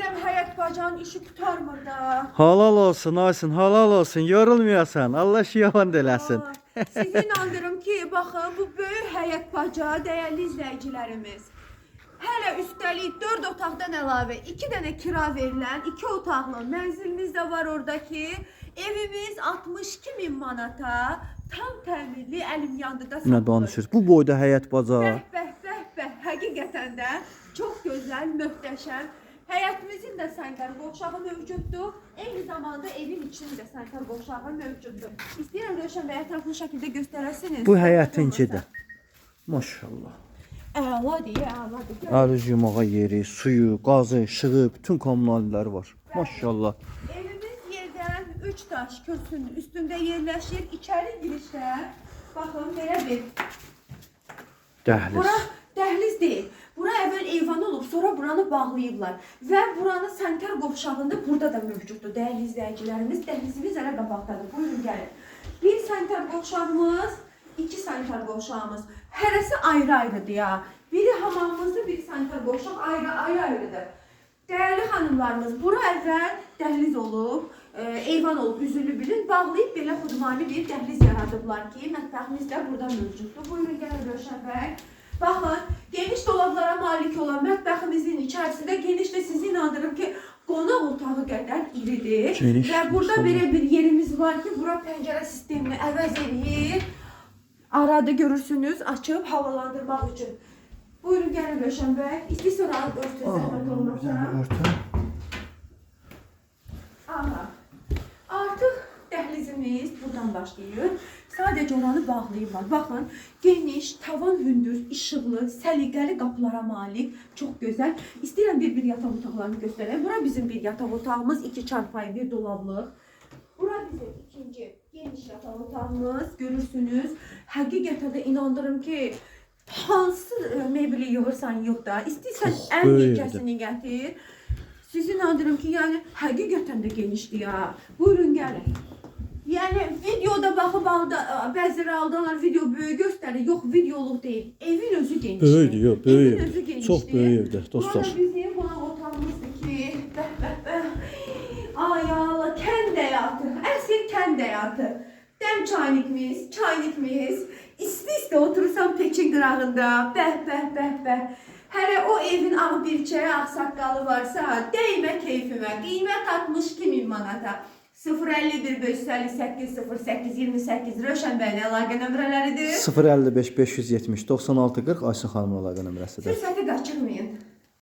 Deyirəm həyət bacanın işi qurtarmır da. Halal olsun Aysun, halal olsun. Yorulmayasan. Allah işi yaman eləsin. Aa, sizi inandırım ki, baxın bu böyük həyət baca dəyərli izləyicilərimiz. Hələ üstəlik 4 otaqdan əlavə 2 dənə kira verilən 2 otaqlı mənzilimiz də var oradakı. Evimiz 62 min manata tam təmirli əlim yandıda Nə satılır. danışır? Bu boyda həyət baca. Bəh, bəh, bəh, bəh. Həqiqətən də çox gözəl, möhtəşəm. Həyətimizin də sanitar qovşağı mövcuddur. Eyni zamanda evin içinin də sanitar qovşağı mövcuddur. İstəyirəm Rövşən bəy ətraflı şəkildə göstərəsiniz. Bu həyətinkidir. Maşallah. Əladır, əladır. Gəl. Əl üz yumağa yeri, suyu, qazı, işığı, bütün kommunalləri var. Maşallah. Evimiz yerdən 3 daş kürsünün üstündə yerləşir. İçəri girişdə baxın belə bir Dəhliz. Bura dəhliz deyil. Bura əvvəl eyvan olub, sonra buranı bağlayıblar. Və buranın sanitar qovşağında burada da mövcuddur. Dəyərli izləyicilərimiz, dəhlizimiz hələ qabaqdadır. Buyurun gəlin. Bir sanitar qovşağımız, iki sanitar qovşağımız. Hərəsi ayrı-ayrıdır ya. Biri hamamımızdır, biri sanitar qovşaq ayrı-ayrıdır. Dəyərli xanımlarımız, bura əvvəl dəhliz olub, eyvan olub, üzürlü bilin, bağlayıb belə xudmani bir dəhliz yaradıblar ki, mətbəximiz də burada mövcuddur. Buyurun gəlin Rövşən bəy. Baxın, geniş dolablara malik olan mətbəximizin içərisində geniş də sizi inandırım ki, qonaq otağı qədər iridir. Geniş, Və burada maşallah. belə bir yerimiz var ki, bura pəncərə sistemini əvəz eləyir. Arada görürsünüz, açıb havalandırmaq üçün. Buyurun gəlin Rövşən bəy. İstəyirsə oranı örtün, zəhmət olmasa. Örtün. Aha. Artıq dəhlizimiz buradan başlayır. Sadəcə oranı bağlayıblar. Baxın, geniş, tavan hündür, işıqlı, səliqəli qapılara malik, çox gözəl. İstəyirəm bir-bir yataq otaqlarını göstərəm. Bura bizim bir yataq otağımız, iki çarpayı, bir dolablıq. Bura bizim ikinci geniş yataq otağımız. Görürsünüz. Həqiqətən də inandırım ki, hansı mebeli yığırsan yığ da, istəyirsən Çox ən böyük yekəsini gətir. Sizi inandırım ki, yəni həqiqətən də genişdir ya. Buyurun gəlin. Yəni videoda baxıb alda, bəziləri aldanlar video böyük göstərir. Yox, videoluq deyil. Evin özü genişdir. Böyükdür, yox, böyük Evin evdir. özü genişdir. Çox böyük evdir, dostlar. Burada bizim qonaq otağımızdır ki, bəh bəh bəh. Ay Allah, kənd həyatı, əsl kənd həyatı. Dəm çaynikimiz, çaynikimiz. İsti-isti oturursan peçin qırağında. Bəh bəh bəh bəh. Hələ o evin ağ birçəyi, ağsaqqalı varsa, dəymə keyfimə. Qiymət 62 min manata. 051 558 08 28 Rövşən bəyin əlaqə nömrələridir. 055 570 96 40 Aysun xanımın əlaqə nömrəsidir. Fürsəti qaçırmayın.